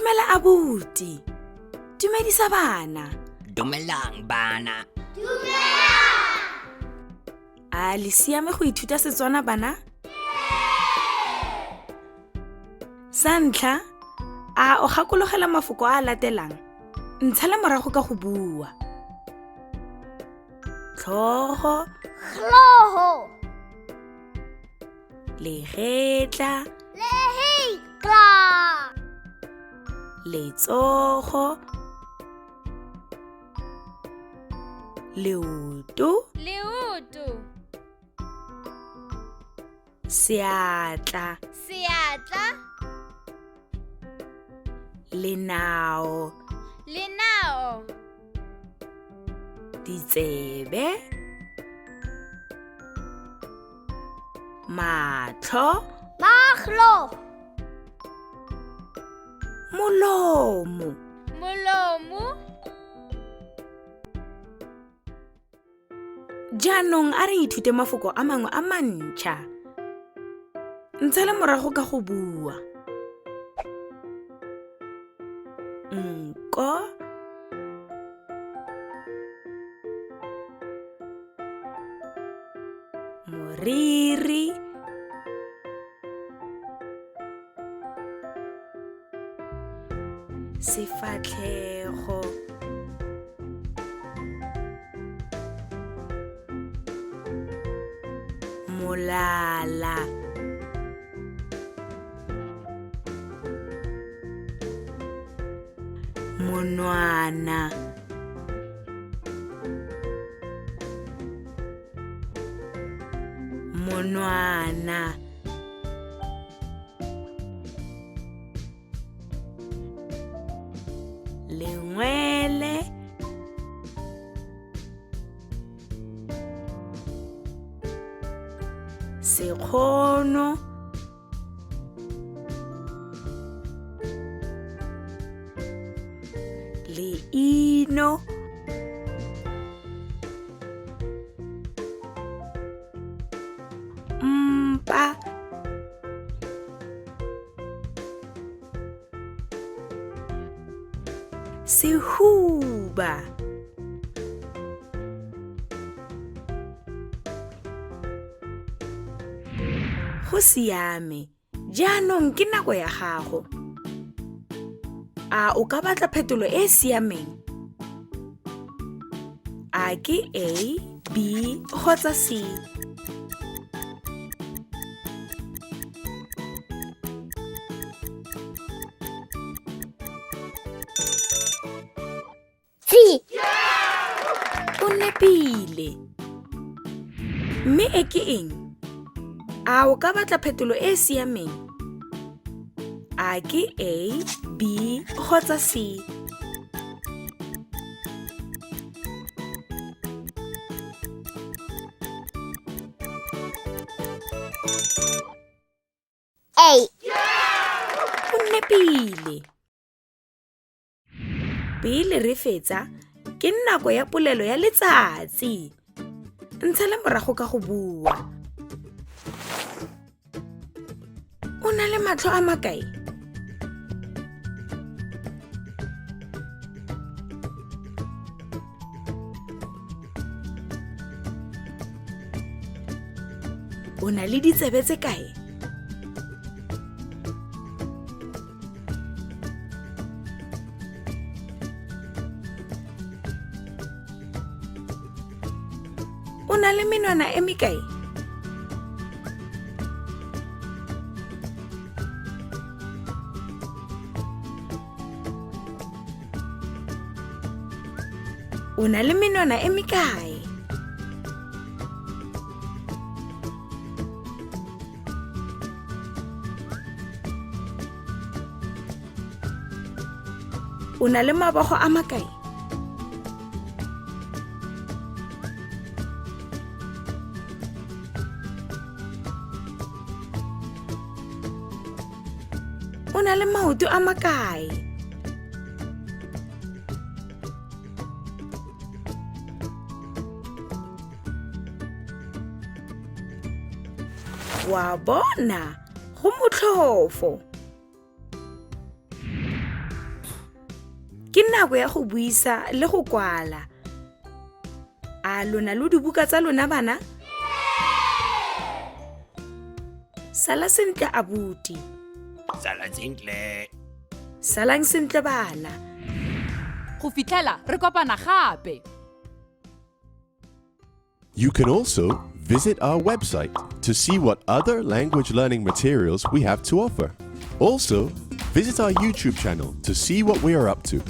Dumela abuti. Dumedisa bana. Dumelang bana. A le siame go ithuta Setswana bana? Sa ntlha, a o gakologela mafoko a a latelang? Ntshale morago ka go bua. Tlhogo. Tlhogo. Legetla. Legetla. Letsogo. Leoto. Leoto. Seatla. Seatla. Lenao. Lenao. Ditsebe. Matlho. Matlho. Molomo. Molomo. Jaanong a re ithute mafoko a mangwe a mantšha. Ntshale morago ka go bua. Nko. Moriri. Sefatlhego. Molala. Monwana. Monwana. Lengwele. Sekgono. Leino. Mpa. Sehuba. Go siame. Jaanong ke nako ya gago. A o ka batla phetolo e e siameng? A ke A, B kgotsa C? C. O nepile. Mme e ke eng? A o ka batla phetolo e e siameng? A ke A, B kgotsa C? A. O nepile. Pele re fetsa, ke nako ya polelo ya letsatsi. Ntshale morago ka go bua. O na le matlho a makae? O na le ditsebe tse kae? O na le menwana e mekae? O na le menwana e mekae? O na le mabogo a makae? O na le maoto a makae? Wa bona, go motlhofo. Ke nako ya go buisa le go kwala. A lona lo dibuka tsa lona bana? Sala sentle abuti. Sala sentle. Salang sentle bana. Go fitlhela re kopana gape. You can also visit our website to see what other language learning materials we have to offer. Also, visit our YouTube channel to see what we are up to.